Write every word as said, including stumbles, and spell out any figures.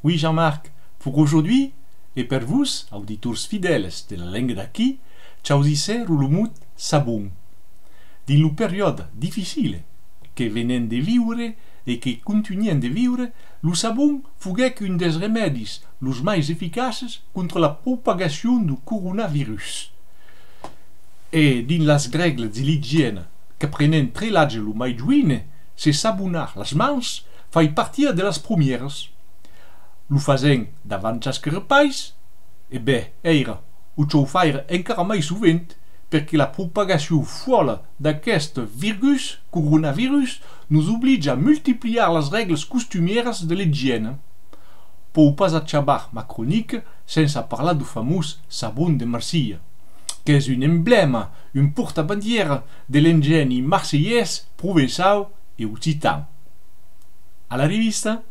Oui, Jean-Marc, pour aujourd'hui, e per vos, auditors fidèles de La Lenga d'Aquí, chausissèro lo mot sabon. Dins lo periòde dificile que venèm de viure e que contunhèm de viure, lo sabon foguèc un dels remèdis los mai eficaces contra la propagacion dau coronavirus. E dins las règlas de l'igièna qu'aprenèm tre l'atge lo mai joine, se sabonar las mans fai partida de las promieras. Lo fasèm davant chasque repais, e ben, èira, o chau faire encara mai sovent, perque la propagacion fòla d'aqueste virus, coronavirus, nos oblitja a multipliar las règlas costumieras de l'igièna. Pòu pas achabar ma cronica sensa parlar dau famós sabon de Marsilha, qu'es un emblèma, un pòrtabandiera de l'engèni marselhés, provençau e occitan. A la revista!